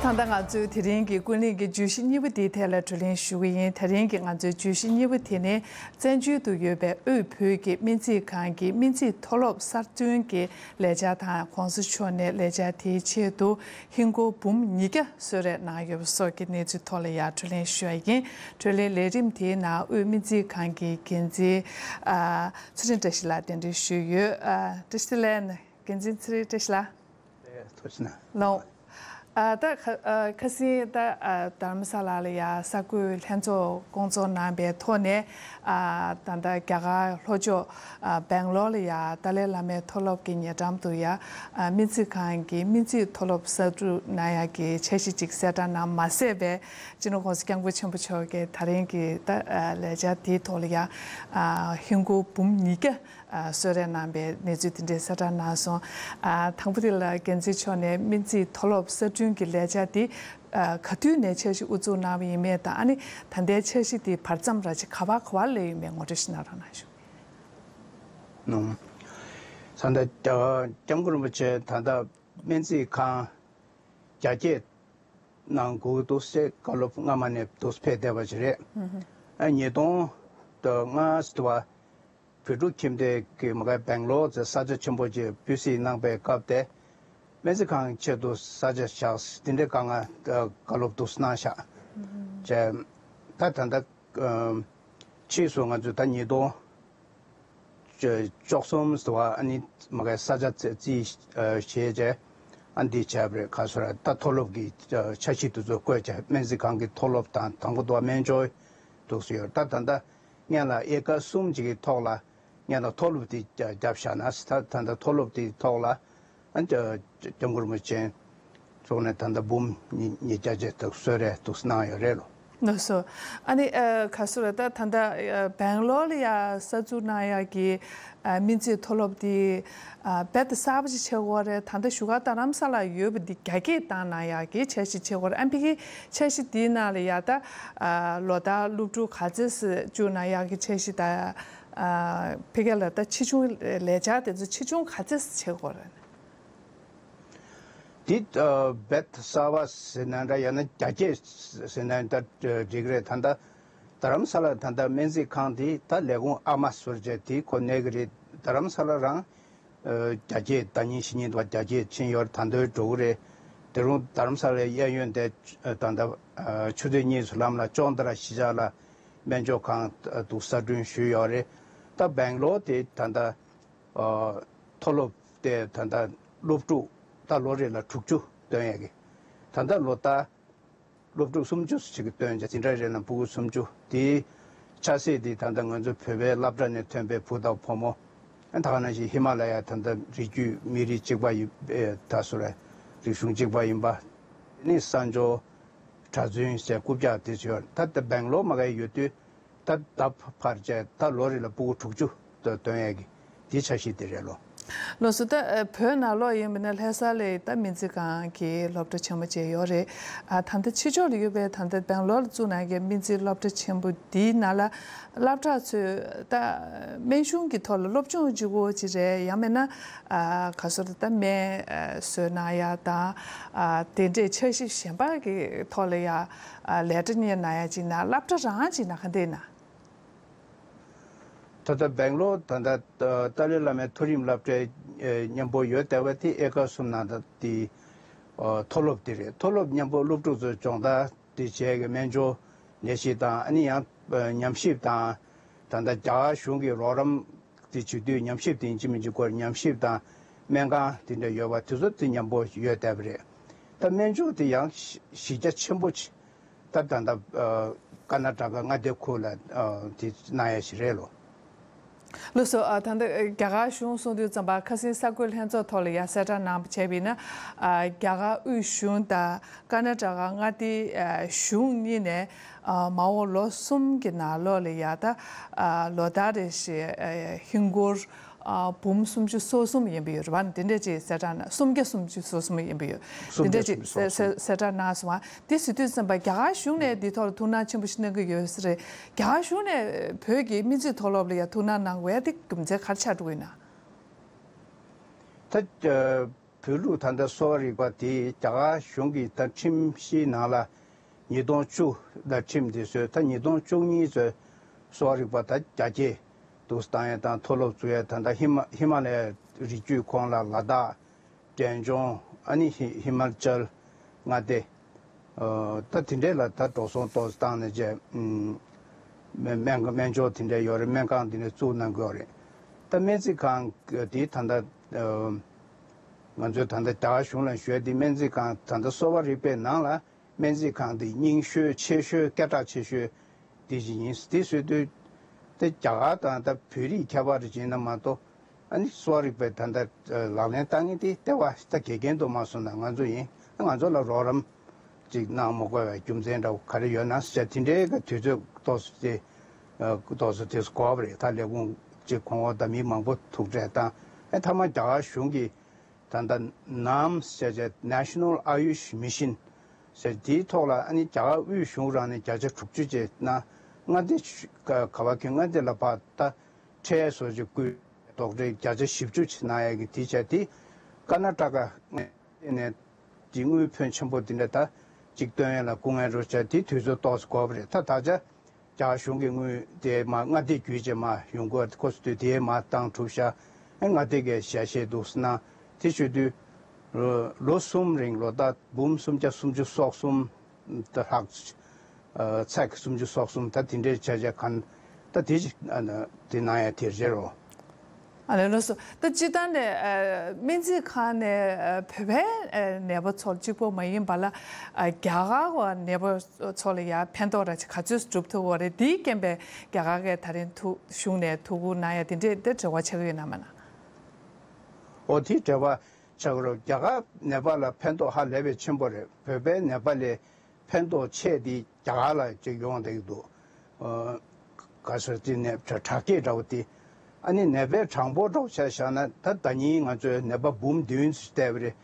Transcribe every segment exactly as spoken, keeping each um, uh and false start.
ད་ལྟ་ང་ཚོས་དེ་རིང་གི་ཀུན་གླེང་གི་བརྗོད་གཞི་གཉིས་པ་འདིའི་ཐད་ལ་དྲིས་ལན་ཞུ་གི་ཡིན། དེ་རིང་གི་ང་ཚོའི་བརྗོད་གཞི་གཉིས་པ་དེ་ནི་བཙན་བྱོལ་དུ་ཡོད་པའི་དབུས་བོད་ཀྱི་སྨན་རྩིས་ཁང་གི་སྨན་རྩིས་མཐོ་སློབ་གསར་བསྐྲུན་གྱི་ལས་འཆར་དང་། ༸གོང་ས་མཆོག་ནས་ལས་འཆར་དེའི་ཆེད་དུ་ཧིན་སྒོར་འབུམ་ཉིས་བརྒྱ་གསོལ་རས་གནང་ཡོད་པ་སོགས་ཀྱི་གནས་ཚུལ་ཐོག་ལ་ཡང་དྲིས་ལན་ཞུ་བ་ཡིན། དྲིས་ལན་ལས་རིམ་དེའི་ནང་དབུས་སྨན་རྩིས་ཁང་གི་འགན་འཛིན་ཨ་ཚུལ་ཁྲིམས་བཀྲ་ཤིས་ལགས་གདན་འདྲེན་ཞུས་ཡོད། ཨ་བཀྲ་ཤིས་བདེ་ལེགས། འགན་འཛིན་ཚེ་རིང་བཀྲ་ཤིས་ལགས། ཐུགས་རྗེ་གནང་། ལགས། ཨ་ད་ཁ་ཨ་ཁ་སང་ད་ཨ་རྡ་རམ་ས་ལ་ལ་ཡ་གསར་འགོད་ལྷན་ཚོགས་བསྐོང་ཚོགས་གནང་པའི་ཐོག་ནས། ཨ་ད་ལྟ་རྒྱ་གར་ལྷོ་ཕྱོགས་ཨ་སྦེང་ལོར་ལ་ཡ་ཏཱ་ལའི་བླ་མའི་མཐོ་སློབ་ཀྱི་ཉེ་འགྲམ་དུ་ཡ་ཨ་སྨན་རྩིས་ཁང་གི་སྨན་རྩིས་མཐོ་སློབ་གསར་འཛུགས་གནང་ཡག་གི་འཆར་གཞི་ཅིག་གསལ་བསྒྲགས་གནང་མ་ཟད་པའི་སྤྱི་ནོར་༸གོང་ས་༸སྐྱབས་མགོན་ཆེན་པོ་མཆོག་གིས་ད་རིང་གི་ད་ཨ་ལས་འཆར་དེའི་ཐོག་ལ་ཡ་ཨ་ཧིན་སྒོར་འབུམ་ཉིས་བརྒྱ། ཨ་གསོལ་རས་གནང་པའི་གནས་ཚུལ་དེ་འདྲའི་གསལ་བསྒྲགས་གནང་སོང་། ཨ་དང་པོ་དེ་ལ་འགན་འཛིན་མཆོག་ནས་སྨན་རྩིས་མཐོ་སློབ་གསར་སྐྲུན་གྱི་ལས་འཆར་འདི་ཨ་ག་དུས་ནས་འཆར་གཞི་དབུ་འཛུགས་གནང་བ་ཡིན་མིན་དང་། ཨ་ནི་ད་ལྟའི་འཆར་གཞི་དེ་བར་མཚམས་ར་ཅིག་ག་བ་ག་བ་སླེབས་ཡོད་མེད་ངོ་སྤྲོད་ཞིག་གནང་རོགས་གནང་ཞུ། ནོ། ད་ལྟ་ཨ་སྐྱབས་མགོན་རིན་པོ་ཆེ་ད་ལྟ་སྨན་རྩིས་ཁང་རྒྱ་སྐྱེད་གནང་དགོས་འདུག་ཟེར་བཀའ་སློབ་སྔ་མ་ནས་འདུག་ཕེབས་བསྡད་པ་ཞིག་རེད། ཨ་ཉིས་སྟོང་དང་ལྔ་ཟེར་བ། བོད་ཕྲུག་ཁྱིམ་སྡེ་གི་མ་ག་སྦེང་ལོར་ཟེར་ས་ཆ་ཆེན་པོ་ཅིག་བེད་སྤྱོད་གནང་པའི་སྐབས་དེ། སྨན་རྩིས་ཁང་ཆེད་དུ་ས་ཆ་བཞག་དེ་འདྲའི་དཀའ་ངལ་བཀའ་སློབ་འདུག་གནང་ཤག་བྱས། ད་ད་ལྟ་ཕྱིས་སུ་ང་ཚོས་ད་ཉིས་སྟོང་བཅུ་གསུམ་ཟེར་བ་ཨ་ནི་མ་ག་ས་ཆ་རྩིས་བྱས་རྗེས་ཨ་འདི་བྱས་པ་རེད། ག་སོ་ར་ད་མཐོ་སློབ་ཀྱི་འཆར་གཞི་དེ་ཚོ་བཀོད་བྱས། སྨན་རྩིས་ཁང་གི་མཐོ་སློབ་དང་དང་པོ་དུ་བ་སྨན་སྦྱོར་འདུག་སེ་ཡོད། ད་ད་ལྟ་སྔོན་ལ་ཨེ་ཀར་གསུམ་ཅིག་གི་ཐོག་ལ་སྔོན་ལ་མཐོ་སློབ་དེ་བརྒྱབ་བཞག་ན། ད་ད་ལྟ་མཐོ་སློབ་དེའི་ཐོག་ལ་ཨ་སྐྱབས་མགོན་རིན་པོ་ཆེ་མཆོག་ནས་ད་ལྟ་འབུམ་ཉིས་ཉིས་བརྒྱ་ཅིག་ད་གསོལ་རས་འདུག་གནང་ཡོད་རེད་ལོ། ལགས་སོ། ཨ་ནི་ཨ་ག་སོ་ར་ད་ད་ལྟ་ཨ་སྦེང་ལོར་ལ་ཡ་གསར་འཛུགས་གནང་ཡག་གི་ཨ་སྨན་རྩིས་མཐོ་སློབ་དེ་ཨ་རྦད་དེ་གསར་པ་ཅིག་ཆགས་ཀྱི་ཡོད་རེད། ད་ལྟ་བཞུགས་སྒར་རྡ་རམ་ས་ལར་ཡོད་པ་འདི་རྒྱ་སྐྱེད་བཏང་གནང་ཡག་གི་འཆར་གཞི་ཆགས་ཀྱི་ཡོད་རེད། ཨ་ཕ་གིའི་འཆར་གཞི་འདིའི་ནང་ལ་ཡ་ད་ཨ་ལོ་ལྟར་སློབ་ཕྲུག་ག་ཚོད་ཙམ་བཅུག་གནང་ཡག་གི་འཆར་གཞི་དང་། ཨ་ཕ་གི་ལ་ད་ཆེ་ཆུང་ལས་འཆར་དེ་ཚོ་ཆེ་ཆུང་ག་ཚོད་ཙམ་ཆགས་ཀྱི་ཡོད་རེད། འདི་ཨ་རྦད་གསར་པ་ཟེར་ན་འདྲ། ཡང་ན་རྒྱ་སྐྱེད་ཟེར་ན་ད་འགྲིག་རེད། ད་ལྟ་རྡ་རམ་ས་ལ་ད་ལྟ་སྨན་རྩིས་ཁང་དེ་ད་ལས་ཁུངས་ཨ་མ་ཟེར་བྱས་དེ་ཁོ་གནས་ཀྱི་རེད། རྡ་རམ་ས་ལ་རང་ཨ་རྒྱ་སྐྱེད་ཟླ་ཉིན་ཕྱི་ཉིན་དུ་རྒྱ་སྐྱེད་ཕྱིན་ཡོད་རེད། ད་འདོད་འགྲོ་གི་རེད། དེ་རུང་རྡ་རམ་ས་ལའི་གཡས་གཡོན་དེ་ཨ་ད་ལྟ་ཨ་ཆུ་ཚོད་གཉིས་སུ་ལམ་ལ་ཅོག་མདའ་ར་གཞིས་ཆགས་ལ་སྨན་སྦྱོང་ཁང་ཨ་འདུག་གསར་སྐྲུན་ཞུས་ཡོད་རེད། ད་སྦེང་ལོར་དེ་ད་ལྟ་ཨ་མཐོ་སློབ་དེ་ད་ལྟ་སློབ་ཕྲུག་ད་ལོ་རེ་ལ་དྲུག་ཅུ་འདོན་ཡས་ཀྱི། ད་ལྟ་ལོ་ལྟར་སློབ་ཕྲུག་སུམ་ཅུ་ཞིག་འདོན་བྱས། འཛིན་གྲྭ་རེ་ལ་ཕྲུ་གུ་སུམ་ཅུ། དེའི་ཆ་ཤས་དེ་ད་ལྟ་ང་ཚོ་བོད་པའི་སློབ་གྲྭ་ནས་ཐོན་པའི་བུ་དང་བུ་མོ། ཨ་ད་ག་ནང་བཞིན་ཧི་མ་ལ་ཡ་ད་ལྟ་རིགས་རྒྱུད་མི་རིགས་གཅིག་པ་ཡིན་པའི་ད་སུ་རེད། རིག་གཞུང་གཅིག་པ་ཡིན་པ། ནི་གསར་འབྱོར་གྲྭ་བཙུན་ཟེར་རྐུབ་བཀྱག་དེ་ཚོ་ཡོད། ད་ལྟ་སྦེང་ལོར་མ་ག་ཡོད་དུས། ད་ལྟ་ཕར་བྱས་ད་ལོ་རེ་ལ་ཕྲུ་གུ་དྲུག་ཅུ་འདོན་ཡས་ཀྱི་དེ་འཆར་གཞི་དེ་རེད་ལོ། ལགས་སོ། ད་བོད་ནང་ལོགས་ཡིན་པ་ན་ལྷ་ས་ལ་ད་སྨན་རྩིས་ཁང་གི་སློབ་གྲྭ་ཆེན་མོ་བཅས་ཡོད་རེད། ཨ་ད་ལྟ་ཕྱི་ཕྱོགས་ལ་ཡོད་པའི་ད་ལྟ་སྦེང་ལོར་ལ་བཙུགས་གནང་མཁན་སྨན་རྩིས་སློབ་གྲྭ་ཆེན་པོ་འདིའི་ནང་ལ་སློབ་གྲྭ་ཚོས་ད་སྨན་གཞུང་གི་ཐོག་ལ་སློབ་སྦྱོང་བྱེད་དགོས་ཀྱི་རེད། ཡང་མིན་ན་ཨ་ག་སོ་ད་སྨན་ཨ་བཟོས་གནང་ཡ་དང་། ཨ་དེ་འདྲའི་འཆར་གཞི་གཞན་པ་གི་ཐོག་ལ་ཡ་ཨ་ལས་གྲྭ་གཉེར་གནང་ཡ་ཅིག་ན། སློབ་གྲྭ་རང་ཅིག་ན་ག་འདྲ་ཡིན་ན། ད་ལྟ་སྦེང་ལོར་ད་ལྟ་ཏཱ་ལའི་བླ་མའི་མཐོ་རིམ་སློབ་གྲྭའི་མཉམ་པོ་ཡོད་བསྡད་པ་དེ་ཨེ་ཀར་གསུམ་ནང་ད་དེ་མཐོ་སློབ་དེ་རེད། མཐོ་སློབ་མཉམ་པོ་སློབ་ཕྲུག་ཚོའི་སྦྱོང་བརྡར་དེ་བྱས་ཀྱི་སྨན་སྦྱོར་ལས་གཞི་དང་། ཨ་ནི་ཡང་ཉམས་ཞིབ་དང་། ད་ལྟ་རྒྱ་གར་གཞུང་གི་རོགས་རམ་དེ་བྱེད་དུས་ཉམས་ཞིབ་དེ་ཡིན་གཅིག་མིན་གཅིག་སྐོར་ཉམས་ཞིབ་དང་། སྨན་ཁང་དེ་འདྲ་ཡོད་པ་དེ་ཚོ་དེ་མཉམ་པོ་ཡོད་བསྡད་པ་རེད། ད་སྨན་སྦྱོར་དེ་ཡང་གཞི་རྒྱ་ཆེན་པོ་ཆེ། ད་ད་ལྟ་ཨ་ཀར་ནཱ་ཊ་ཀ་མངའ་སྡེ་ཁུལ་ལ་ཨ་དེ་གནང་ཡ་ཞིག་རེད་ལོ། ལགས་སོ། ཨ་ད་ལྟ་རྒྱ་གར་གཞུང་གསུང་དུས་ཙམ་པ་ཁ་སང་གསར་འགོད་ལྷན་ཚོགས་ཐོག་ལ་ཡ་གསལ་བསྒྲགས་གནང་བ་བྱས་པ་ཡིན་ན། ཨ་རྒྱ་གར་དབུས་གཞུང་དང་ཀར་ནཱ་ཊ་ཀ་མངའ་སྡེའི་ཨ་གཞུང་གཉིས་ནས་ཨ་མ་འོངས་ལོ་གསུམ་གྱི་ནང་ལོགས་ལ་ཡ་ད་ཨ་ལོ་ལྟར་རེ་བཞིན་ཨ་ཧིན་སྒོར་ཨ་འབུམ་སུམ་ཅུ་སོ་གསུམ་ཡིན་པ་ཡོད་རེད་པ། འདི་འདྲ་ཅིག་གསལ་བསྒྲགས་གནང་། སུམ་བརྒྱ་སུམ་ཅུ་སོ་གསུམ་ཡིན་པ་ཡོད། འདི་འདྲ་ཅིག་གསལ་བསྒྲགས་གནང་སོང་བ། དེ་ཟེར་དུས་ཙམ་པ་རྒྱ་གར་གཞུང་ནས་འདི་ཐོག་ལ་ཐུགས་སྣང་ཆེན་པོ་ཞིག་གནང་གི་ཡོད་ས་རེད། རྒྱ་གར་གཞུང་ནས་བོད་ཀྱི་སྨན་རྩིས་མཐོ་སློབ་ལ་ཡང་ཐུགས་སྣང་གནང་དགོས་ཡ་དེ་རྒྱུ་མཚན་ག་རེ་ཆགས་འགྲོ་གི་ཡིན་ན། ད་ བོད་ལུགས་ད་ལྟ་གསོ་བ་རིག་པ་དེ་རྒྱ་གར་གཞུང་གི་ད་ཁྲིམས་གཞིའི་ནང་ལ་ཉིས་སྟོང་བཅུ་ལ་ཁྲིམས་དེ་བཟོས། ད་ཉིས་སྟོང་བཅུ་གཉིས་ཚོའི་གསོ་བ་རིག་པ་ད་རྒྱ་སྐྱེད་འདུག་སེ་བཏང་ཡས་དང་མཐོ་སློབ་བཙུགས་ཡས། ད་ལྟ་ཧི་མ་ཧི་མ་ལ་ཡའི་རི་རྒྱུད་ཁོངས་ལ་ལ་དྭགས། འབྲས་ལྗོངས། ཨ་ནི་ཧི་ཧི་མ་ཅལ། མངའ་སྡེ། ཨ་ད་དེ་འདྲས་ལ་ད་འགྲོ་སོང་ཏོག་ཙམ་བཏང་ནས་བྱས། ཨུམ། སྨན་སྨན་སྨན་སྦྱོར་དེ་འདྲས་ཡོད་རེད། སྨན་ཁང་དེ་འདྲས་བཙུགས་གནང་གི་ཡོད་རེད། ད་སྨན་རྩིས་ཁང་དེ་ད་ལྟ་ཨ་ང་ཚོས་ད་ལྟ་རྒྱ་གར་གཞུང་ལ་ཞུ་ཡ་དེ། སྨན་རྩིས་ཁང་ད་ལྟ་གསོ་བ་རིག་པའི་ནང་ལ་སྨན་རྩིས་ཁང་དེ་རྙིང་ཤོས་ཆེ་ཤོས་སྐད་གྲགས་ཆེ་ཤོས་དེ་ཅིག་ཡིན། དེ་བཟོས་དུས་དེ་རྒྱ་གར་དང་ད་བོད་རིགས་ཁྱད་པར་དུ་བྱས་ན་མ་གཏོགས། ཨ་ནི་གསོ་བ་རིག་པའི་ད་ལྟ་ལག་ལེན་བསྟར་མཁན་དེ་ལྟེ་བ་ད་དགེ་རྒན་དུ་མ་སོང་ན་ང་ཚོ་ཡིན། ང་ཚོ་ལ་རོགས་རམ་ཅིག་གནང་མ་དགོས་པའི་རྒྱུ་མཚན་འདྲ་བོ་ག་རེ་ཡོད་ན་ཟེར། དེ་འདྲའི་གི་དུས་ཚོད་ཏོག་ཙམ་དེ་ཨ་ཏོག་ཙམ་དེ་འགོར་བ་རེད། ད་ལས་ཁུངས་ཅིག་གོང་འོག་ད་མི་མང་པོ་ཐུག་འཕྲད་བཏང་། ཨ་མཐའ་མ་རྒྱ་གར་གཞུང་གིས་ད་ལྟ་ནམ་ཟེར་བྱས་National Ayush Mission ཟེར་དེའི་ཐོག་ལ། ཨ་ནི་རྒྱ་གར་དབུས་གཞུང་རང་ནས་བརྒྱ་ཆ་དྲུག་ཅུ་བྱས་ན་མངའ་སྡེ་ག་བ་གི་མངའ་སྡེ་ལ་ཕར་ད་ཁྲལ་བཟོ་ཅིག་བསྐུར། རྡོག་ཁྲེས་བརྒྱ་ཆ་བཞི་བཅུ་ཅིག་གནང་ཡ་གི་དེ་བྱས། དེ་ཀར་ན་ཊ་ཀ་ནས་དེ་དངུལ་ཕོན་ཆེན་པོ་དེ་འདྲ་ད་ཅིག་བཏོན་ཡ་ལ་སྐུ་ངལ་རོགས་བྱས། དེ་དུས་ཚོད་ཏོག་ཙམ་འགོར་བ་རེད། ད་ད་ཆ་རྒྱ་གཞུང་གི་དངུལ་དེ་མར་མངའ་སྡེ་བརྒྱུད་བྱས་མར་ཡོང་གི་ཡོད། ཁོ་ཚོ་དུས་དེ་མར་བཏང་གྲུབ་ཤག་ཨེ་མངའ་སྡེ་གས་ཞལ་བཞེས་འདུག་སེ་གནང་། དེ་བྱེད་དུས་ལོ་གསུམ་རིང་ལོ་ཟླ་འབུམ་སུམ་བརྒྱ་སུམ་ཅུ་སོ་གསུམ་ད་ལྷག་ཨ་ཚེག་སུམ་ཅུ་སོ་གསུམ་ད་དེ་འདྲའི་བྱས་བྱས་གང་ད་དེ་ཅིག་ཨ་ན་དེ་གནང་ཡ་དེ་རེད་རོ། ཨ་ལས། ལགས་སོ། ད་སྤྱིར་བཏང་ནས་ཨ་སྨན་རྩིས་ཁང་ནས་ཨ་བོད་པའི་ཨ་ནད་པ་ཚོ་གཅིག་པོ་མ་ཡིན་པ་ལ། ཨ་རྒྱ་གར་བ་ནད་པ་ཚོ་ལ་ཡང་ཕན་ཐོགས་ར་ཅིག་ག་ཚོད་སྒྲུབ་ཐུབ་པ་རེད། དེའི་རྐྱེན་པས་རྒྱ་གར་གས་ད་རིང་ཐུགས་གཞུང་ནས་ཐུགས་ཁུར་གནང་ཡ་དེ་འདྲས་དེ་འབྲེལ་བ་ཆགས་ཀྱི་ཡོད་ན་མེད་ན། ཨོ་དེ་འབྲེལ་བ་ཆགས་ཀྱི་རེད། རྒྱ་གར་ནད་པ་ལ་ཕན་ཐོགས་ཧ་ལས་པའི་ཆེན་པོ་རེད། བོད་པའི་ནད་པ་ལས་ཕན་ཐོགས་ཆེ་དེ་རྒྱ་གར་ལ་ཅིག་ཡོང་བསྡད་ཀྱི་འདུག་ཨ་ག་ཟེར་དེ་ནས་དྲག་དྲག་སྐྱེད་འདྲ་བོ་དེ། ཨ་ནི་ནད་པའི་གྲངས་འབོར་འདྲ་བོ་ཆ་བཞག་ན། ད་ཟླ་ཉིན་ང་ཚོས་ནད་པ་འབུམ་བདུན་ཙམ་བལྟས་པ་རེད།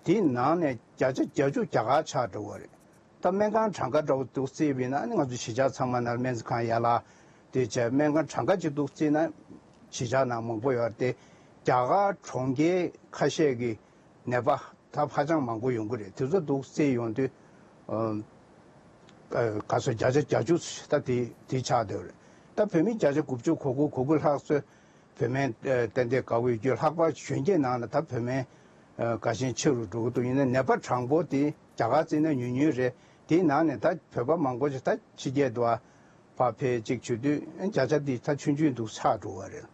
དེའི་ནང་ནས་བརྒྱ་ཆ་བརྒྱད་ཅུ་རྒྱ་གར་ཆགས་འགྲོ་བ་རེད། ད་སྨན་ཁང་གྲངས་ཀ་འདྲ་བོ་འདུག་རྩིས་པ་ཡིན་ན། ཨ་ནི་ང་ཚོ་གཞིས་ཆགས་ཚང་མ་ནང་སྨན་རྩིས་ཁང་ཡན་ལག་དེ་བྱས། སྨན་ཁང་གྲངས་ཀ་ཅིག་འདུག་རྩིས་ན་གཞིས་ཆགས་ནང་མང་པོ་ཡོད་རེད་དེ། རྒྱ་གར་གྲོང་ཁྱེར་ཁ་ཤས་ཀྱི་ནད་པ་ད་ཧ་ཅང་མང་པོ་ཡོང་གི་རེད། དེ་ཚོ་འདུག་རྩིས་ཡོང་དུས་ཨ་ཨ་ག་ཚོད་བརྒྱ་ཆ་བརྒྱད་ཅུ་ད་དེ་དེ་ཆགས་བསྡད་ཡོད་རེད། ད་བོད་མི་བརྒྱ་ཆ་དགུ་བཅུ་གོ་དགུ་གོ་དགུ་ལྷག་ཚོས་བོད་སྨན་ཨ་ཏན་ཏན་དགའ་པོ་ཡོད་རྒྱུ། ལྷག་པར་གཞོན་སྐྱེས་ནང་ལ་ད་བོད་སྨན་ཨ་དགའ་ཞེན་ཆེ་རུ་འགྲོ་གི་འདུག་ཡིན་ན་ནད་པ་གྲངས་འབོར་དེ་རྒྱ་གར་བརྩིས་ན་ཉུང་ཉུང་རེད། དེའི་ནང་ནས་ད་བོད་པ་མང་པོ་ཞིག་ད་ཕྱི་རྒྱལ་དུ་ཨ་ཕར་ཕེབས་ཅིག་བྱེད་དུས་བརྒྱ་ཆ་འདི་ད་ཆུང་ཆུང་འདུག་ཆགས་འགྲོ་བ་རེད།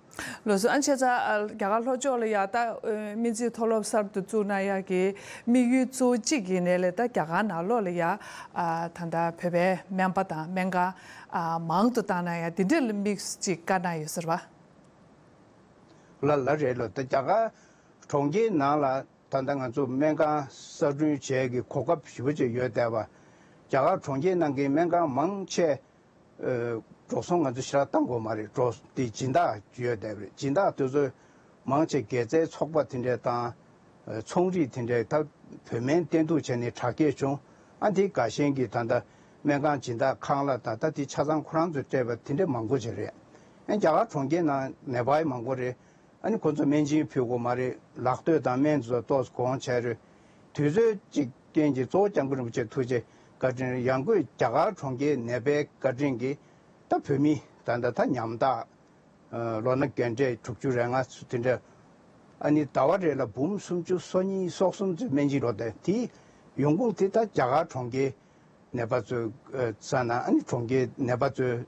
ལགས་སོ། ཨ་ནི་བྱས་ཙང་ཨ་རྒྱ་གར་ལྷོ་ཕྱོགས་ལ་ཡ་ད་ཨ་སྨན་རྩིས་མཐོ་སློབ་གསར་དུ་བཙུགས་གནང་ཡག་གི་དམིགས་ཡུལ་གཙོ་བོ་གཅིག་ཡིན་ནའི་ལས། ད་རྒྱ་གར་ནང་ལོགས་ལ་ཡ་ཨ་ད་ལྟ་བོད་པའི་སྨན་པ་དང་སྨན་ཁང་ཨ་མང་དུ་བཏང་གནང་ཡ་དེ་འདྲ་ལ་དམིགས་ཅིག་བཀའ་གནང་ཡོད་ཟེར་བ། ལ་ལ་རེད་ལོ། ད་རྒྱ་གར་གྲོང་ཁྱེར་ནང་ལ་ད་ལྟ་ང་ཚོ་སྨན་ཁང་གསར་སྐྲུན་བྱེད་ཀྱི་གོ་སྐབས་ཞེ་པོ་ཅིག་ཡོད་བསྡད་པ། རྒྱ་གར་གྲོང་ཁྱེར་ནང་གི་སྨན་ཁང་མང་ཆེ་ཨ་འགྲོ་སོང་ང་ཚོ་ཞེ་དྲག་བཏང་དགོས་མ་རེད། འགྲོ་དེ་སྦྱིན་བདག་ཡོད་བསྡད་པ་རེད། སྦྱིན་བདག་དེ་ཚོས་མང་ཆེ་དགེ་རྩའི་ཚོགས་པ་དེ་འདྲས་དང་། ཨ་ཚོང་རིགས་དེ་འདྲས་ད་བོད་སྨན་བསྟེན་གཏུག་བྱས་ནས་དྲག་སྐྱེད་བྱུང་། ཨ་འདི་དགའ་ཞེན་གྱིས་ད་ལྟ་སྨན་ཁང་སྦྱིན་བདག་ཁང་གླ་དང་། ད་དེ་ཆ་ཚང་ཁོ་རང་ཚོས་སྤྲད་པ་དེ་འདྲས་མང་པོ་ཅིག་རེད། ཨ་རྒྱ་གར་གྲོང་ཁྱེར་ནང་ནད་པ་མང་པོ་རེད། ཨ་ནི་ཁོ་ཚོ་སྨན་སྦྱིན་ཕུལ་དགོས་མ་རེད། ལག་བསྟོད་དང་སྨན་ཚོ་ཏོག་ཙམ་གོང་ཆག་རེད། དུས་ཚོད་ཅིག་རྐྱེན་གྱིས་གཙོ་བོ་སྐྱབས་མགོན་རིན་པོ་ཆེ་ཐུགས་རྗེ་བཀའ་དྲིན། ཡང་སྒོས་རྒྱ་གར་གྲོང་ཁྱེར་ནད་པའི་བཀའ་དྲིན་གྱིས་ད་བོད་མི་ད་ལྟ་ད་ཉམ་ཐག་ཨ་ལོ་ན་རྒན་གྲས་དྲུག་ཅུ་རེ་ལྔ་ཚོ་དེ་འདྲ། ཨ་ནི་ཟླ་བ་རེ་ལ་འབུམ་སུམ་ཅུ་སོ་གཉིས་སོ་གསུམ་ཚོས་སྨན་སྦྱིན་རོགས་དང་། དེའི་ཡོང་ཁུངས་དེ་ད་རྒྱ་གར་གྲོང་ཁྱེར་ནད་པ་ཚོའི་ཨ་ས་ན། ཨ་ནི་གྲོང་ཁྱེར་ནད་པ་ཚོའི་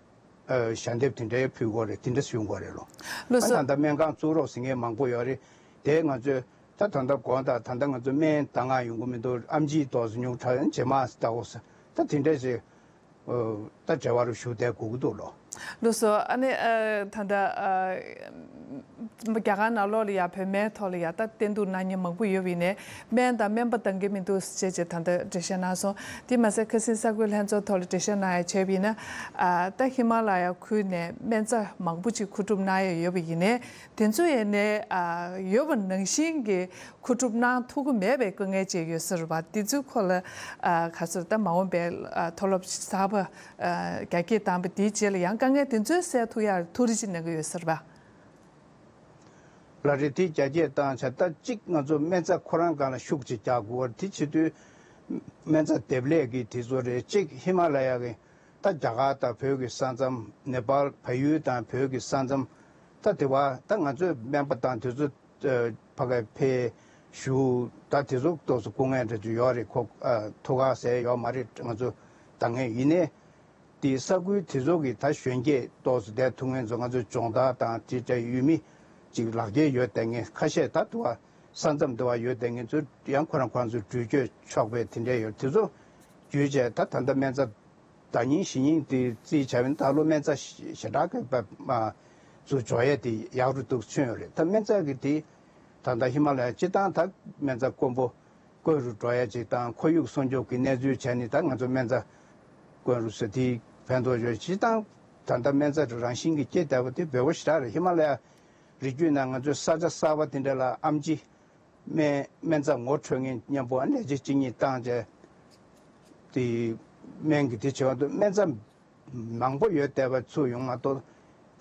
ཨ་ཞལ་འདེབས་དེ་འདྲའི་ཕུལ་དགོས་རེད། དེ་འདྲ་ཞུ་དགོས་རེད་ལོ། ལགས་སོ། ཨ་ད་ལྟ་སྨན་ཁང་བཙུགས་རོགས་ཟེར་མཁན་མང་པོ་ཡོད་རེད། དེ་ང་ཚོས་ད་ད་ལྟ་དགོངས་དག་ད་ལྟ་ང་ཚོ་སྨན་ད་ང་ཡོང་གི་མི་འདུག་ཨེམ་ཆི་ཏོག་ཙམ་ཉོ་དྲག་ཡང་རྗེས་མ་ལྟ་འོ་ཟེར། ད་དེ་འདྲ་ཞིག་ཨ་ད་འབྲེལ་བ་རུ་ཞུ་བསྡད་དགོས་ཀྱི་འདུག་ལོ། ལགས་སོ། ཨ་ནི་ཨ་ད་ལྟ་ཨ་རྒྱ་གར་ནང་ལོགས་ལ་ཡ་བོད་སྨན་ཐོག་ལ་ཡ་ད་བསྟེན་གཏུག་གནང་མཁན་མང་པོ་ཡོད་པ་ཡིན་ནའི་སྨན་དང་སྨན་པ་འདང་གི་མི་འདུག་ཅེས་ཅེས་ད་ལྟ་འགྲེལ་བཤད་གནང་སོང་། དེ་མ་ཟད་ཁ་སང་གསར་འགོད་ལྷན་ཚོགས་ཐོག་ལ་འགྲེལ་བཤད་གནང་ཡ་བྱས་པ་ཡིན་ན། ཨ་ད་ཧི་མ་ལ་ཡ་ཁུལ་ནས་སྨན་རྩྭ་མང་པོ་ཅིག་མཁོ་སྒྲུབ་གནང་ཡ་ཡོད་པ་ཡིན་ནའི། དེ་ཚོ་ཡ་ནས་ཨ་ཡོད་པ་ནང་བཞིན་གྱི་མཁོ་སྒྲུབ་གནང་ཐུབ་ཀྱི་མེད་པའི་དཀའ་ངལ་ཅིག་ཡོད་ས་རེད་པ། དེ་ཚོའི་སྐོར་ལ་ཨ་ག་ཚོད་ད་མ་འོངས་པའི་ཨ་མཐོ་སློབ་གསར་པ་ཨ་རྒྱ་སྐྱེད་བཏང་བ་དེའི་རྗེས་ལ་ཡང་དཀའ་ངལ་དེ་ཚོ་སེལ་ཐུབ་ཡ་ཐུགས་རེ་ཅིག་གནང་གི་ཡོད་ས་རེད་པ། ལ་རེ་དེ་རྒྱ་སྐྱེད་བཏང་བྱས། ད་གཅིག་ང་ཚོ་སྨན་རྩྭ་ཁོ་རང་སྒང་ལ་ཤུགས་ཅིག་རྒྱག་དགོས་པ་དེ་བྱེད་དུས། སྨན་རྩྭ་འདེབས་ལས་ཀྱི་དེ་ཚོ་རེད། གཅིག་ཧི་མ་ལ་ཡ་གི་ད་རྒྱ་གར་དང་བོད་ཀྱི་ས་མཚམས། ནེ་པཱལ་བལ་ཡུལ་དང་བོད་ཀྱི་ས་མཚམས། ད་དེ་བ་ད་ང་ཚོས་སྨན་པ་དང་དེ་ཚོ་ཕ་གི་ཕེབས་བཞུགས། ད་དེ་ཚོ་ཏོག་ཙམ་སྐུ་ངལ་འདྲ་ཅིག་ཡོད་རེད། ཁོ་ཐུག་ག་ཟེར་ཡོད་མ་རེད། ང་ཚོ་ད་ངས་ཡིན་ནའི། དེ་ས་ཁུལ་དེ་ཚོ་གི་ད་གཞོན་སྐྱེས་ཏོག་ཙམ་བསྡད་ཐུབ་མཁན་ཚོ། ང་ཚོའི་སྦྱོང་བརྡར་དང་དེ་འདྲ་ཡུལ་མི་ཅིག་ལག་འཁྱེར་ཡོད་བསྡད་མཁན་ཁ་ཤས། ད་དུ་བ་ས་མཚམས་དུ་བ་ཡོད་བསྡད་མཁན་ཚོ་ཡང་ཁོ་རང་ཁོ་རང་ཚོ་འགྲུལ་སྐྱོད་ཆོག་པའི་དེ་འདྲ་ཡོད། དེ་ཚོ་བརྒྱུད་བྱས་ད་ད་ལྟ་སྨན་རྩྭ་ཟླ་ཉིན་གཞེས་ཉིན་དེ་རྩིས་བྱས་པ་ཡིན་ན། ད་ལོ་སྨན་རྩྭ་ཞེ་དྲག་གི་པ་མ་ཚུར་འཇོག་ཡས་དེ་ཡག་རུ་འདུག་མཚོན་ཡོད་རེད། ད་སྨན་རྩྭ་གི་དེ་ད་ལྟ་ཧི་མ་ལ་ཡ་སྤྱི་བཏང་ད་སྨན་རྩྭ་དཀོན་པོ་བཀོད་རུ་འགྲོ་ཡ་ཅིག་དང་། ཁོར་ཡུག་སྲུང་སྐྱོབ་ཀྱི་གནས་ཚུལ་བྱས་ནས་ད་ང་ཚོ་སྨན་རྩྭ་དཀོན་རུ་ཟེར་དེའི་ཕན་ཐོགས་ཡོད། སྤྱིར་བཏང་ད་ལྟ་སྨན་རྩྭ་རང་བཞིན་གྱི་སྐྱེ་བསྡད་པ་དེ་འབེལ་པོ་ཞེ་དྲག་རེད། ཧི་མ་ལ་ཡ་རི་རྒྱུད་ནང་ང་ཚོའི་ས་ཆ་གསར་པ་དེ་འདྲ་ལ་ཨེམ་ཆི་སྨན་སྨན་རྩྭ་ངོ་འཕྲོད་མཁན་མཉམ་པོ་ཨ་ལས་བྱེད་གཅིག་གཉིས་བཏང་བྱས། དེ་སྨན་གྱི་དེ་བྱེད་པ་དུ་སྨན་རྩྭ་མང་པོ་ཡོད་བསྡད་པ་ཚུར་ཡོང་མ་གཏོགས།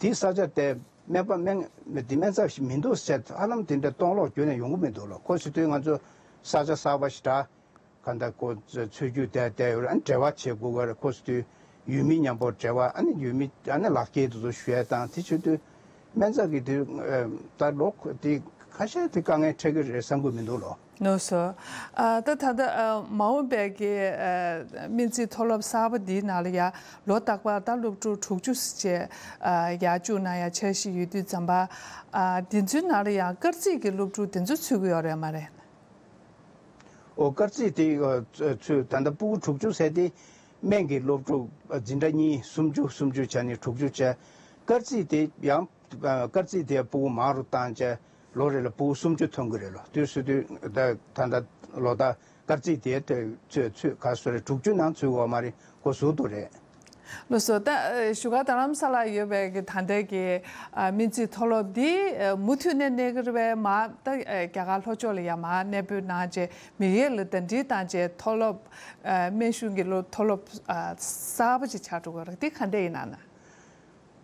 དེའི་ས་ཆ་དེ་སྨན་པ་སྨན་དེ་སྨན་རྩྭ་ཞིག་མི་འདུག་ཟེར། ཧ་ལམ་དེ་འདྲ་གཏོང་ལོག་བརྒྱུད་ནས་ཡོང་གི་མི་འདུག་ལ། ཁོ་ཟེར་དུས་ང་ཚོ་ས་ཆ་གསར་པ་ཞིག་འདྲ་ག་འདྲ་ཁོ་འཚོལ་རྒྱུ་དེ་དེ་ཡོད་རེད། ཨ་ནི་འབྲེལ་བ་བྱེད་དགོས་པ་རེད། ཁོ་ཟེར་དུས་ཡུལ་མི་མཉམ་པོ་འབྲེལ་བ། ཨ་ནི་ཡུལ་མི་ཨ་ནི་ལག་འཁྱེར་དེ་ཚོ་ཞུ་ཡ་དང་དེ་བྱེད་དུས། སྨན་རྩྭ་གི་དེ་ད་ལོ་དེ་ཁ་ཤས་དེ་དཀའ་ངལ་འཕྲད་ཀྱི་རེད་བསམ་གྱི་མི་འདུག་ལོ། ལགས་སོ། ཨ་ད་ད་ལྟ་ཨ་མ་འོངས་པའི་གི་ཨ་སྨན་རྩིས་མཐོ་སློབ་གསར་པ་འདིའི་ནང་ལ་ཡ་ལོ་རྟག་པར་ད་སློབ་ཕྲུག་དྲུག་ཅུ་བཅས་ཨ་ཡར་བཅུག་གནང་ཡ་འཆར་གཞི་ཡོད་དུས་ཙམ་པ། ཨ་འདི་ཚོའི་ནང་ལ་ཡང་སྐར་རྩིས་ཀྱི་སློབ་ཕྲུག་དེ་ཚོ་ཚུད་ཀྱི་ཡོད་རེད་མ་རེད། ཨོ་སྐར་རྩིས་དེ་ཨ་ཚུད། ད་ལྟ་སྤུ་གུ་དྲུག་ཅུ་ཟེར་དེ་སྨན་གྱི་སློབ་ཕྲུག་ཨ་འཛིན་གྲྭ་གཉིས། སུམ་ཅུ་སུམ་ཅུ་བྱས་ནས་དྲུག་ཅུ་བྱས། སྐར་རྩིས་དེ་ཡང་ཨ་སྐར་རྩིས་དེ་སྤུ་གུ་མང་རུ་བཏང་བྱས། ལོ་རེ་ལ་སྤུ་གུ་སུམ་ཅུ་ཐོན་གྱི་རེད་ལོ། དུས་སུ་དུས་ད་ད་ལྟ་ལོ་ཟླ་སྐར་རྩིས་དེ་དེ་ཚོད་ཚོད་ག་སོ་རེ་དྲུག་ཅུ་ནང་ཚུད་ཡོད་མ་རེད། ཁོ་ཟུར་དུ་རེད། ལགས་སོ། ད་ཨ་བཞུགས་སྒར་རྡ་རམ་ས་ལར་ཡོད་པའི་གི་ད་ལྟའི་གི་ཨ་སྨན་རྩིས་མཐོ་སློབ་འདི་ཨ་མུ་མཐུད་ནས་གནས་ཀྱི་རེད་པས། མ་ད་ཨ་རྒྱ་གར་ལྷོ་ཕྱོགས་ལ་ཡ་མར་གནས་སྤོས་གནང་བྱས་མི་སྒེར་ལ་ཟླ་སྒྲིལ་བཏང་བྱས་མཐོ་སློབ་ཨ་སྨན་གཞུང་གི་སློབ་མཐོ་སློབ་ཨ་གསར་པ་ཅིག་ཆགས་འགྲོ་གི་རེད། འདི་ག་འདྲ་ཡིན་ན་ན།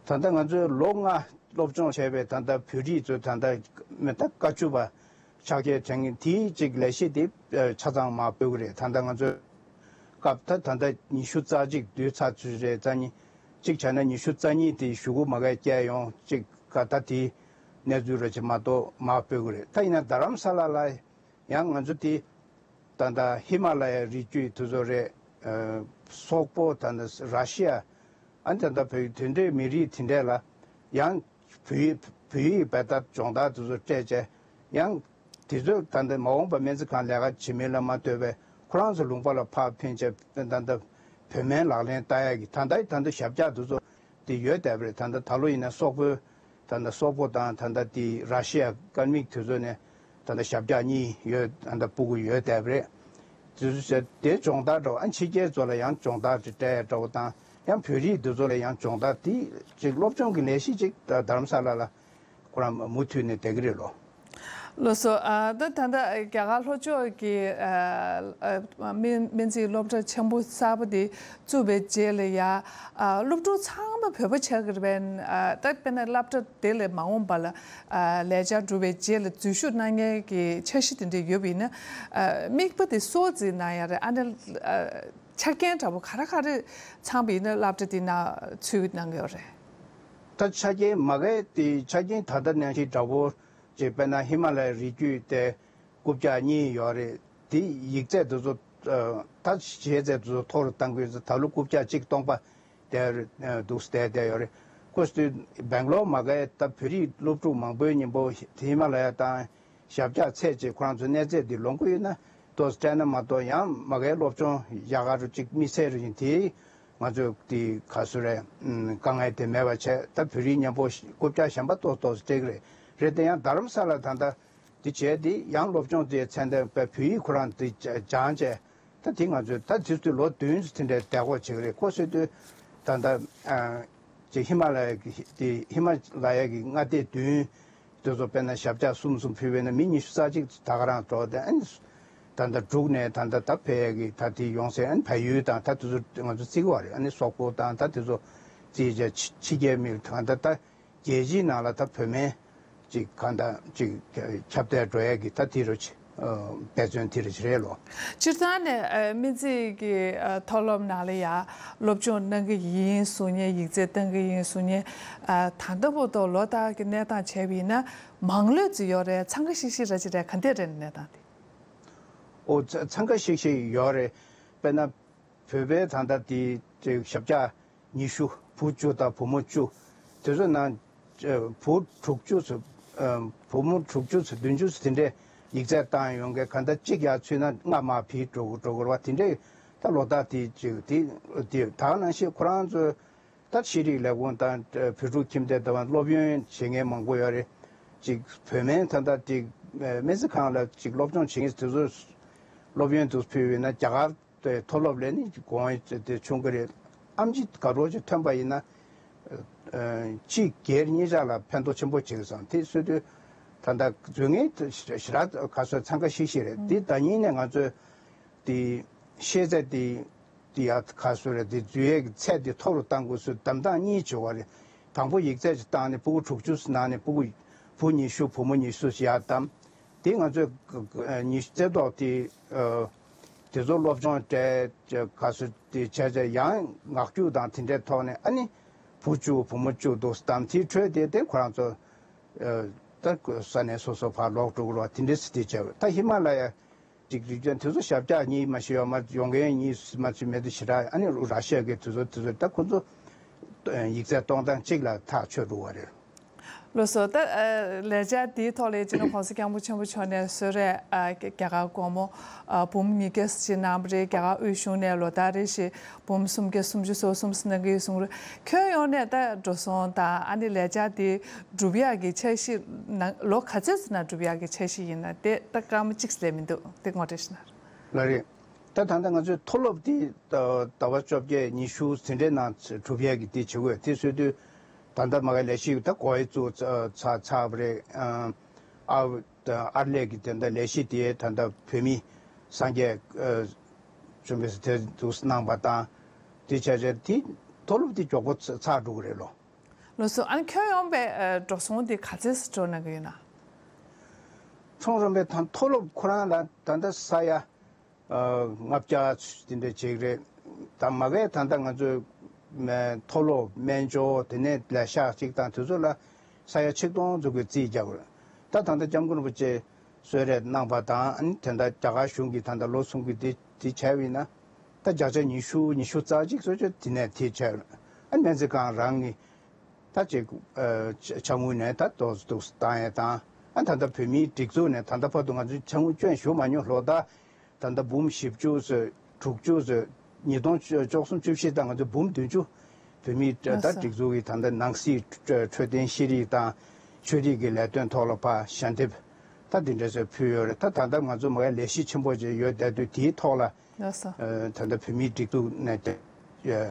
ད་ལྟ་ང་ཚོས་ལོ་ལྔ་སློབ་སྦྱོང་བྱས་པའི་ད་ལྟ་བོད་རིགས་ཚོ་ད་ལྟ་མི་ད་དཀའ་བཅུ་པ་ཕྱག་འཁྱེར་དྲན་མཁན་དེའི་གཅིག་ལས་གཞི་དེ་ཨ་ཆ་ཚང་མར་སྤོ་གི་རེད། ད་ལྟ་ང་ཚོས་སྐབས་ད་ད་ལྟ་ཉི་ཤུ་རྩ་གཅིག་བསྡུས་ཚར་ཚུལ་རེད། རྩ་གཉིས་གཅིག་བྱས་ན་ཉི་ཤུ་རྩ་གཉིས་དེ་གཞུག་གུ་མ་གས་བསྐྱལ་ཡོང་གཅིག་ག་ད་དེའི་གནས་ཚུལ་ར་ཅིག་མ་གཏོགས་མར་སྤོ་གི་རེད། ད་ཡིན་ན་རྡ་རམ་ས་ལ་ལ་ཡང་ང་ཚོ་དེ་ད་ལྟ་ཧི་མ་ལ་ཡའི་རི་རྒྱུད་དེ་ཚོ་རེད། ཨ་སོག་པོ་ད་ལྟ་ར་ཤི་ཡ། ཨ་ནི་ད་ལྟ་བོད་དེ་འདྲའི་མི་རིགས་དེ་འདྲས་ལ་ཡང་བོད་ཡིག་བོད་ཡིག་བེ་ད་སྦྱོང་བརྡར་དེ་ཚོ་སྤྲད་བྱས། ཡང་དེ་ཚོས་ད་ལྟ་མ་འོངས་པ་སྨན་རྩིས་ཁང་ལས་ཀ་བྱེད་མིན་ལ་མ་ལྟོས་པའི་ཁོ་རང་ཚོ་ལུང་པ་ལ་ཕར་ཕན་བྱས། ད་ལྟ་བོད་སྨན་ལག་ལེན་བསྟར་ཡ་གི་ད་ལྟ་ད་ལྟ་ཞབས་བཀྱག་དེ་ཚོ་དེ་ཡོད་བསྡད་པ་རེད། ད་ལྟ་ད་ལོ་ཡིན་ན་སོག་པོའི་ད་ལྟ་སོག་པོ་དང་ད་ལྟ་དེ་ར་ཤི་ཡ་ཀར་མིག་དེ་ཚོ་ནས་ད་ལྟ་ཞབས་བཀྱག་གཉིས་ཡོད། ད་ལྟ་སྤུ་གུ་ཡོད་བསྡད་པ་རེད། དེ་ཚོ་བྱས་དེ་སྦྱོང་བརྡར་འདྲ་བོ། ཨ་ཕྱི་རྒྱལ་ཚོ་ལ་ཡང་སྦྱོང་བརྡར་དེ་སྤྲད་ཡ་འདྲ་བོ་དང་། ཡང་བོད་རིགས་དེ་ཚོ་ལ་ཡང་སྦྱོང་བརྡར་དེ་ཅིག་སློབ་སྦྱོང་གི་ལས་གཞི་ཅིག་ད་རྡ་རམ་ས་ལ་ལ་ཁོ་རང་མུ་མཐུད་ནས་བསྡད་ཀྱི་རེད་ལོ། ལགས་སོ། ཨ་ད་ད་ལྟ་རྒྱ་གར་ལྷོ་ཕྱོགས་ཀྱི་ཨ་ཨ་སྨན་སྨན་རྩིས་སློབ་གྲྭ་ཆེན་པོ་གསར་པ་དེ་བཙུགས་པའི་རྗེས་ལ་ཡ། ཨ་སློབ་ཕྲུག་ཚང་མ་བོད་པ་ཆགས་ཀྱི་རེད་པས། ཨ་ད་དཔེར་ན་སློབ་གྲྭ་དེ་ལས་མ་འོངས་པ་ལ་ཨ་ལས་བྱ་གྲུབ་པའི་རྗེས་ལ་འཛུལ་ཞུགས་གནང་མཁན་གྱི་འཆར་གཞི་དེ་འདྲ་ཡོད་པ་ཡིན་ན། ཨ་དམིགས་པ་དེ་སུ་འཛིན་གནང་ཡ་རེད། ཨ་ནི་ཨ་ཆ་རྐྱེན་འདྲ་པོ་ག་རེ་ག་རེ་ཚང་པ་ཡིན་ན་སློབ་གྲྭ་དེ་ནང་ཚུད་གནང་གི་ཡོད་རེད། ད་ཆ་རྐྱེན་མ་གས་དེ་ཆ་རྐྱེན་ད་ལྟ་ནང་བཞིན་འདྲ་པོ་ཅིག་དཔེར་ན་ཧི་མ་ལ་ཡའི་རི་རྒྱུད་དེ་རྐུབ་བཀྱག་གཉིས་ཡོད་རེད། དེ་ཡིག་ཚད་དེ་ཚོ་ཨ་ད་ཞལ་ཚད་དེ་ཚོ་མཐོ་རུ་བཏང་དགོས་ཚེ་ད་ལོ་རྐུབ་བཀྱག་གཅིག་སྟོང་པ་དེ་ཨ་འདུག་སེ་བསྡད་བསྡད་ཡོད་རེད། ཁོ་ཚོས་སྦེང་ལོར་མ་གས་ད་བོད་རིགས་སློབ་ཕྲུག་མང་པོའི་མཉམ་པོ་ཧི་མ་ལ་ཡ་དང་ཞབས་བཀྱག་ཚད་ཅིག་ཁོ་རང་ཚོ་གནས་ཚད་འདི་ལོངས་ཀྱི་ཡོད་ན་ཏོག་ཙམ་སྤྲད་ན་མ་གཏོགས། ཡང་མ་གའི་སློབ་སྦྱོང་རྒྱ་གར་རུ་གཅིག་དམིགས་བསལ་རུ་ཡིན་དེ་ང་ཚོས་དེ་ག་ཚོད་རེད། ཨམ་དཀའ་ངལ་དེ་མེད་པ་བྱས། ད་བོད་རིགས་མཉམ་པོ་རྐུབ་བཀྱག་གཞན་པ་ཏོག་ཏོག་ཙམ་སྤྲད་ཀྱི་རེད། རེད་དེ་ཡང་རྡ་རམ་ས་ལ་ད་ལྟ་དེ་བྱས་དེ་ཡང་སློབ་སྦྱོང་དེ་ཚད་ལྡན་པའི་བོད་ཡིག་ཁོ་རང་དེ་སྦྱང་བྱས། ད་དེ་ང་ཚོས་ད་དུས་ཚོད་ལོ་བདུན་ཙམ་དེ་འདྲའི་བསྡད་སྒོ་བྱེད་ཀྱི་རེད། ཁོ་སོང་དུས་ད་ལྟ་ཨ་ཅིག་ཧི་མ་ལ་ཡ་གི་དེ་ཧི་མ་ལ་ཡ་གི་མངའ་སྡེ་བདུན་དེ་ཚོ་དཔེར་ན་ཞབས་བཀྱག་གསུམ་གསུམ་ཕུལ་བས་ན་མི་ཉི་ཤུ་རྩ་གཅིག་ད་ག་རང་འགྲོ། དེ་ཨ་ནི་ད་ལྟ་འབྲུག་ནས་ད་ལྟ་ད་ཕེབས་ཡ་གི་ད་དེ་ཡོང་སའི་ཨ་ནི་བལ་ཡུལ་དང་ད་དེ་ཚོ་ང་ཚོ་བརྩི་གི་བ་རེད། ཨ་ནི་སོག་པོ་དང་ད་དེ་ཚོ་བརྩིས་བྱས་ཕྱི་ཕྱི་རྒྱལ་མི་ད་ལྟ་ད་རྒྱལ་སྤྱིའི་ནང་ལ་ད་བོད་སྨན་ ཅིག་གང་ལྟར་ཅིག་ཁྱབ་གདལ་འགྲོ་ཡས་ཀྱི་ད་དེ་རུ་ཅིག་འབད་བརྩོན་དེ་རུ་ཅིག་རེད་ལོ། སྤྱིར་བཏང་ནས་ཨ་སྨན་རྩིས་ཀྱི་ཨ་མཐོ་སློབ་ནང་ལ་ཡ་སློབ་སྦྱོང་གནང་གི་ཡིན་གསུང་མཁན། ཡིག་ཚད་བཏང་གི་ཡིན་གསུང་མཁན། ཨ་ད་ལྟ་བར་དུ་ལོ་ལྟར་གྱི་གནས་སྟངས་བྱས་པ་ཡིན་ན་མང་ལོས་ཙམ་ཡོད་རེད། འཚང་ཁ་ཤིག་ཤིག་ར་ཅིག་རེད། ག་འདྲས་རེད་གནས་སྟངས་དེ། ཨོ་ཚ་འཚང་ཁ་ཤིག་ཤིག་ཡོད་རེད། དཔེར་ན། བོད་པའི་ད་ལྟ་དེ་ཅིག་ཞབས་བཀྱག་ཉི་ཤུ། བུ་བཅུ་དང་བུ་མོ་བཅུ། དེ་ཚོ་ནང་ཨ་བུ་དྲུག་ཅུ་ཙམ། ཨ་བུ་མོ་དྲུག་ཅུ་ཙམ་བདུན་ཅུ་ཙམ་དེ་འདྲས་ཡིག་ཚད་བཏང་ཡོང་མཁན། གང་ལྟར་གཅིག་ཡར་ཚུད་ན་ལྔ་མར་ཕྱིར་འགྲོ་འགྲོ་དགོས་པ་དེ་འདྲས། ད་ལོ་ལྟར་དེ་ཅིག་དེ་དེ་ད་ག་ནང་བཞིན་ཁོ་རང་ཚོ་ད་ཤེས་རིག་ལས་ཁུངས་དང་ཨ་བོད་ཕྲུག་ཁྱིམ་སྡེ་དང་སློབ་ཡོན་བྱེད་མཁན་མང་པོ་ཡོད་རེད། ཅིག་བོད་སྨན་ད་ལྟ་དེ་ཨ་སྨན་རྩིས་ཁང་ལ་ཅིག་སློབ་སྦྱོང་བྱེད་མཁན་དེ་ཚོ་སློབ་ཡོན་དུ་ཕུལ་བས་ན་རྒྱ་གར་དེ་མཐོ་སློབ་ལས་ནི་གོང་དེ་ཆུང་གི་རེད། ཨེམ་ཆི་ག་འདྲ་ཅིག་ཐོན་པ་ཡིན་ན་ཨ་ཕྱི་སྒེར་གཉིས་ཆ་ལ་ཕན་ཐོགས་ཆེན་པོ་བྱེད་བསམ། དེ་སྲོལ་དུ་ད་ལྟ་འཛུལ་མཁན་ཞེ་དྲག་ག་ཚོད་འཚང་ཁ་ཤིག་ཤིག་རེད། དེ་ཟླ་ཉིན་ནས་ང་ཚོས་དེ་ཤེས་ཚད་དེ་དེ་ཡ་ག་ཚོད་རེད། དེ་འཛུལ་ཡས་ཀྱི་ཚད་དེ་མཐོ་རུ་གཏང་དགོས་ཚུལ་གདམ་གཏང་གཉིས་བྱེད་པ་རེད། དང་པོ་ཡིག་ཚད་ཅིག་བཏང་ནས་སྤུ་གུ་དྲུག་ཅུ་ཙམ་ནང་ནས་སྤུ་གུ་བུ་ཉི་ཤུ་བུ་མོ་ཉི་ཤུ་ཞིག་ཡར་བདམས། དེ་ང་ཚོས་ཉི་ཤུ་རྩེ་ཏོག་དེ་ཨ་དེ་ཚོ་སློབ་སྦྱོང་སྤྲད་ག་ཚོད་དེ་བྱས་བྱས་ཡང་ངག་རྒྱུགས་དང་དེ་འདྲའི་ཐོག་ནས་ཨ་ནི་བུ་བཅུ་བུ་མོ་བཅུ་འདུག་བདམས། དེའི་ཁྲོད་དེ་དེ་ཁོ་རང་ཚོ་ཨ་ད་ས་གནས་སོ་སོ་ཕར་ལོག་འགྲོ་དགོས་པ་དེ་འདྲའི་སྲིད་དེ་བྱས། ད་ཧི་མ་ལ་ཡ་ཅིག་རིག་ཅན་དེ་ཚོ་ཞབས་བཀྱག་གཉིས་མ་ཞིག་ཡོད་མ་ཡོང་མཁན་གཉིས་མ་ཞིག་མེད་དུ་ཞེ་དྲག་ཨ་ནི་ར་ཤི་ཡ་གི་དེ་ཚོ་དེ་ཚོ་ད་ཁོ་ཚོ་ཡིག་ཚད་གཏོང་སྟངས་གཅིག་ལ་ཐག་ཆོད་འགྲོ་བ་རེད། ལགས་སོ། ད་ཨ་ལས་འཆར་འདིའི་ཐོག་ལ་སྤྱི་ནོར་༸གོང་ས་༸སྐྱབས་མགོན་ཆེན་པོ་མཆོག་ནས་གསོལ་རས་ཨ་རྒྱ་གར་སྒོར་མོ་ཨ་འབུམ་ཉིས་བརྒྱ་ཅིག་གནང་བ་རེད། རྒྱ་གར་དབུས་གཞུང་ནས་ལོ་ལྟར་རེ་བཞིན་འབུམ་སུམ་བརྒྱ་སུམ་ཅུ་སོ་གསུམ་གནང་གི་ཡོད་གསུངས་རེད། ཁྱོན་ཡོངས་ནས་ད་འགྲོ་སོང་དང་ཨ་ནི་ལས་འཆར་འདི་འགྲུབ་ཡག་གི་འཆར་གཞི་ནང་ལོ་ག་ཚོད་ཙམ་ནང་འགྲུབ་ཡག་གི་འཆར་གཞི་ཡིན་ན་དེ་ད་སྐར་མ་གཅིག་ལས་མི་འདུག་དེ་ངོ་སྤྲོད་ཞུ་ན། ལགས་རེད། ད་ད་ལྟ་ང་ཚོའི་མཐོ་སློབ་འདི་ཟླ་བ་བཅོ་བརྒྱད་ཉི་ཤུ་ཟིན་བྲིས་ནང་གྲུབ་ཡས་ཀྱི་འདི་བྱེད་དགོས། དེ་བཟོས་དུས་ད་ལྟ་མ་གི་ལས་གཞི་ད་འགོ་ཡི་བཙུགས་ཚར་ཚར་བ་རེད། ཨ་ཨར་ལས་ཀྱི་དེ་འདྲ་ལས་གཞི་དེ་ད་ལྟ་བོད་མི་སངས་རྒྱས་བཅོམ་པས་དེ་འདུག་གནང་པ་དང་། དེ་བྱས་བྱས་དེ་མཐོ་སློབ་དེ་མགྱོགས་པོ་ཚར་འགྲོ་གི་རེད་ལོ། ལགས་སོ། ཨ་ཁྱོན་ཡོངས་པའི་འགྲོ་སོང་དེ་ག་ཚོད་འགྲོ་གནང་གི་ཡོད་ན། ཁྱོན་ཡོངས་པའི་ད་མཐོ་སློབ་ཁོ་རང་ལ་ད་ལྟ་ས་ཡ། ལྔ་བརྒྱ་དེ་འདྲ་ཅིག་རེད། ད་མ་གིའི་ད་ལྟ་ང་ཚོའི་མཐོ་སློབ་སྨན་སྦྱོར་དེ་ནས་ལས་ཤག་ཅིག་དང་དེ་ཚོ་ལ་ས་ཡ་ཆིག་སྟོང་ཙམ་གྱི་རྩིས་བརྒྱབ་རེད། ད་ད་ལྟ་སྐྱབས་མགོན་རིན་པོ་ཆེ་གསོལ་རས་གནང་པ་དང་ཨ་ནི་དེ་འདྲ་རྒྱ་གར་གཞུང་གིས་ད་ལྟ་ལོ་གསུམ་གྱི་དེ་དེ་བྱས་པ་ཡིན་ན་ད་བརྒྱ་ཆ་ཉི་ཤུ་ཉི་ཤུ་རྩ་གཅིག་ཙམ་ཅིག་དེ་ནས་དེ་བྱས་རེད། ཨ་ནི་སྨན་རྩིས་ཁང་རང་གི་ད་ཅིག་ཨ་ཆ་དངུལ་ནས་ད་ཏོག་ཙམ་ཏོག་ཙམ་བཏང་ཡས་དང་། ཨ་ད་ལྟ་བོད་མིའི་སྒྲིག་འཛུགས་ནས་ད་ལྟ་བར་དུ་ང་ཚོས་ཆ་དངུལ་སྐྱོན་ཞུ་མ་མྱོང་། ལོ་ལྟར་ད་ལྟ་འབུམ་བཞི་བཅུ་ཙམ་དྲུག་ཅུ་ཙམ་ཉིས་སྟོང་བཅུ་བཅུ་གསུམ་བཅུ་བཞི་དང་ང་ཚོས་འབུམ་བདུན་ཅུ་བོད་མིའི་ད་ལགས་སོ། སྒྲིག་འཛུགས་ཀྱི་ད་ལྟ་ནང་སྲིད་འཕྲོད་བསྟེན་ཤེས་རིག་དང་ཆོས་རིག་གི་ལས་དོན་ཐོག་ལ་ཕར་ཞལ་འདེབས་ད་འདི་འདྲ་ཚོ་ཕུལ་ཡོད་རེད། ད་ད་ལྟ་ང་ཚོ་མ་གི་ལས་གཞི་ཆེན་པོ་ཅིག་ཡོད་བསྡད་དུས་དེའི་ཐོག་ལ། ལགས་སོ། ཨ་ད་ལྟ་བོད་མིའི་སྒྲིག་འཛུགས་ནས་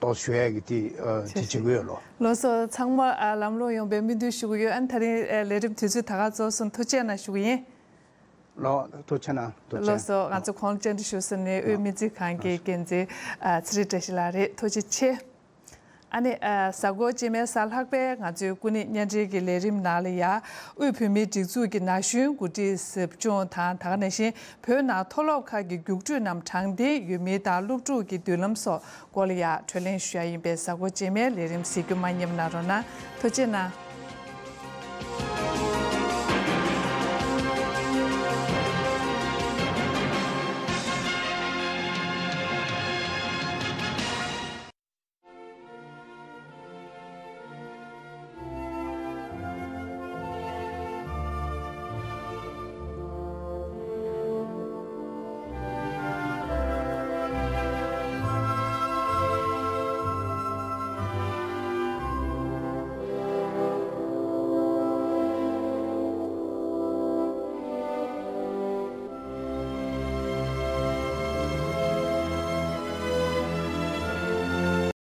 ཏོག་ཞུ་ཡས་ཀྱི་དེ་ཨ་དེ་བྱེད་ཀྱི་ཡོད་ལོ། ལགས་སོ། ཚང་མ་ཨ་ལམ་ལྷོང་ཡོང་བའི་སྨོན་འདུན་ཞུ་གི་ཡོད། ཨ་ནི་ད་རིང་ཨ་ལས་རིམ་དུས་ཚོད་ད་ག་རྫོགས་སོང་། ཐུགས་རྗེ་གནང་ཞུ་གི་ཡིན། ལོ་ཐུགས་རྗེ་གནང་། ཐུགས་རྗེ། ལགས་སོ། ང་ཚོ་གོང་ལ་བཅར་འདྲི་ཞུ་ས་ནས་དབུས་སྨན་རྩིས་ཁང་གི་འགན་འཛིན་ཨ་ཚེ་རིང་བཀྲ་ཤིས་ལགས་རེད། ཐུགས་རྗེ་ཆེ། ཨ་ནི་ཨ་གཟའ་འཁོར་རྗེས་མའི་གཟའ་ལྷག་པའི་ང་ཚོའི་སྐུ་ཉིད་བརྙན་འཕྲིན་གྱི་ལས་རིམ་ནང་ལ་ཡ་དབུས་བོད་མིའི་སྒྲིག་འཛུགས་ཀྱི་ན་གཞོན་འགོ་ཁྲིད་ཟབ་སྦྱོང་དང་། ད་ག་ནང་བཞིན་བོད་ནང་མཐོ་སློབ་ཁག་གི་རྒྱུགས་སྤྲོད་རྣམས་དྲང་བདེན་ཡོད་མིན་དང་སློབ་ཕྲུག་གི་མདུན་ལམ་སོགས་སྐོར་ལ་ཡ་གྲོས་གླེང་ཞུ་ཡ་ཡིན་པས་གཟའ་འཁོར་རྗེས་མའི་ལས་རིམ་གཟིགས་རྒྱུ་མ་ཉམས་གནང་རོགས་གནང་། ཐུགས་རྗེ་གནང་།